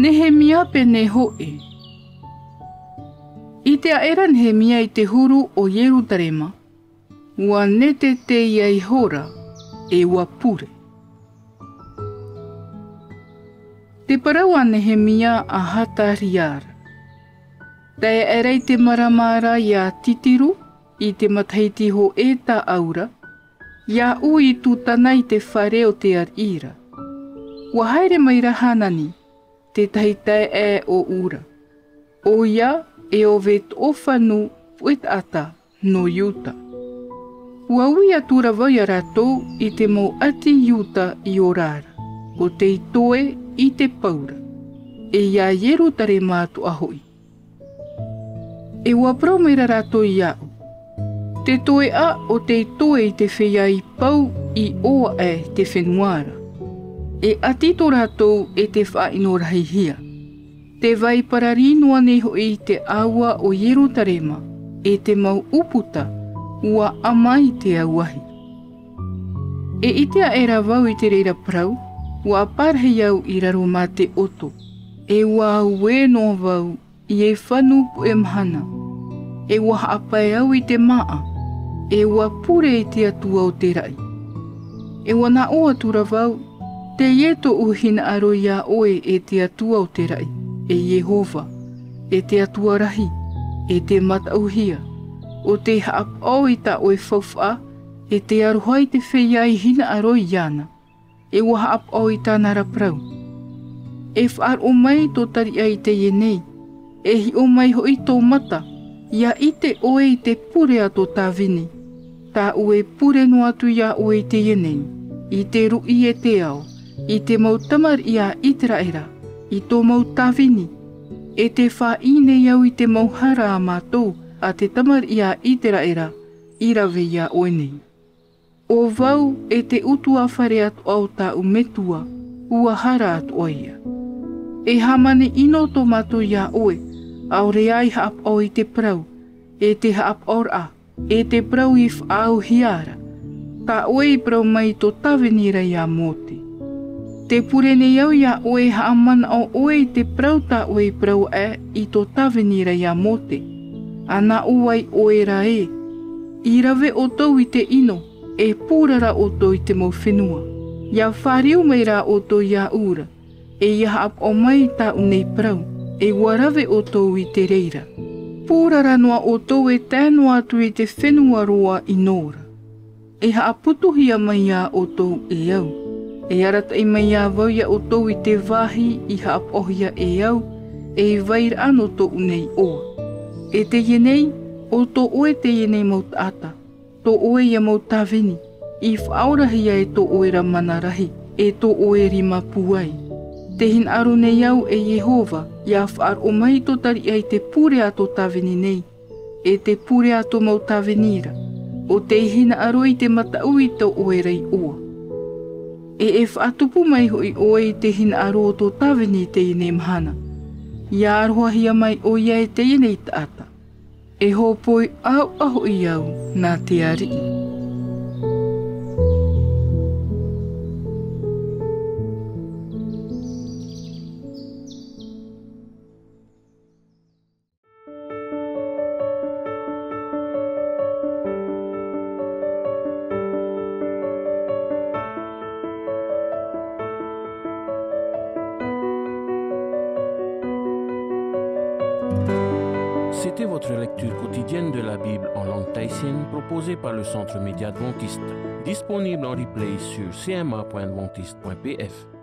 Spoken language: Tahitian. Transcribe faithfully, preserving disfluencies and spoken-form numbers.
Nehemia pene hōʻē. I te aʻe ra Nehemia i te huru o Ierutarema, ʻua netetē ia ihora, ʻe ʻua pure. Te parau a Nehemia a Hataria ra. Tae aʻe ra i te marama ra ia Titiru, i te matahiti hōʻē tāʻau ra, ʻia ʻū i Tutana i te fare o te ariʻi ra. ʻUa haere mai ra Hanani, te tahi taeaʻe ʻōʻu ra. ʻOia e ʻo Vetoʻofanu, puʻe taʻata nō Iuta. ʻUa ui atu ra vau ia rātou i te mau ʻāti Iuta i ora ra, ʻo tei toe i te pau ra, ʻe ia Ierutarema atoʻa hoʻi. ʻE ʻua parau mai ra rātou iāʻu, te toeʻa ʻo tei toe i te feiā i pau i ʻō aʻe te fenua ra, e ʻati tō rātou e te faʻaʻino rahihia. Tē vai parari noa nei hoʻi te ʻāua o Ierutarema, ʻe te mau ʻūputa ʻua ʻama i te auahi. E ʻite aʻe ra vau i te reira parau, ʻua parahi au i raro mā te ʻoto, ʻe ʻua auē noa vau i e fanu puʻe mahana, ʻe ʻua haʻapae au i te māʻa, ʻe ʻua pure i te Atua o te raʻi. ʻE ʻua nā ʻō atu ra vau, teie tōʻu hinaʻaro iā ʻoe, e te Atua o te raʻi, e Iehova, e te Atua rahi, e te mataʻuhia, ʻo tei haʻapaʻo i tā ʻoe faufaʻa, e te aroha i te feiā i hinaʻaro iāna, ʻe ʻua haʻapaʻo i tāna ra parau. E faʻaroʻo mai tō tariʻa i teie nei, e hiʻo mai hoʻi tō mata, ʻia ʻite ʻoe i te pure a tō Tāvini. Tāʻu e pure noa atu iā ʻoe i teie nei, i te ruʻi e te ao, i te mau tamariʻi a Iteraʻera, i tō mau tāvini, e tē faʻaʻī nei au i te mau hara a mātou a te tamariʻi a Iteraʻera i rave iā ʻoe nei. ʻO vau e te ʻutuāfare atoʻa o tāʻu metua, ʻua hara atoʻa ia. E hāmani ʻino tō mātou iā ʻoe, ʻaore ā i haʻapaʻo i te parau, e te haʻapaʻoraʻa, e te parau i faʻaauhia ra, tā ʻoe i parau mai i tō Tāvini ra iā Mōte. Tē pure nei au iā ʻoe e haʻamanaʻo ʻoe i te parau tā ʻoe i parau aʻe i tō Tāvini ra iā Mōte. ʻA nā ʻō ai ʻoe ra ē, i rave ʻoutou i te ʻino, e pūrara ʻoutou i te mau fenua. ʻIa fāriu mai rā ʻoutou iāʻu ra, e ʻia haʻapaʻo mai i tāʻu nei parau, e ʻua rave ʻoutou i te reira. Pūrara noa ʻoutou e tae noa atu i te fenua roa ʻino ra. E haʻaputuhia mai iā ʻoutou e au. E arataʻi mai ā vau iā ʻoutou i te vāhi i haʻapaʻohia e au, e i vairaʻa nō tōʻu nei iʻoa. E teie nei, ʻo tō ʻoe teie nei mau taʻata, tō ʻoe ia mau tāvini, i faʻaorahia e tō ʻoe ra mana rahi, e tō ʻoe rima pūai. Tē hinaʻaro nei au e Iehova, ʻia faʻaroʻo mai tō tariʻa i te pure a tō Tāvini nei, e te pure a tō mau tāvini ra, ʻo tei hinaʻaro i te mataʻu i tō ʻoe ra iʻoa. E e faʻatupu mai hoʻi ʻoe i te hinaʻaro o tō Tāvini i teie nei mahana. ʻIa arohahia mai ʻoia e teie nei taʻata. E hōpoi ʻauʻa hoʻi au nā te ariʻi. C'était votre lecture quotidienne de la Bible en langue tahitienne proposée par le Centre Média Adventiste, disponible en replay sur C M A point adventiste point P F.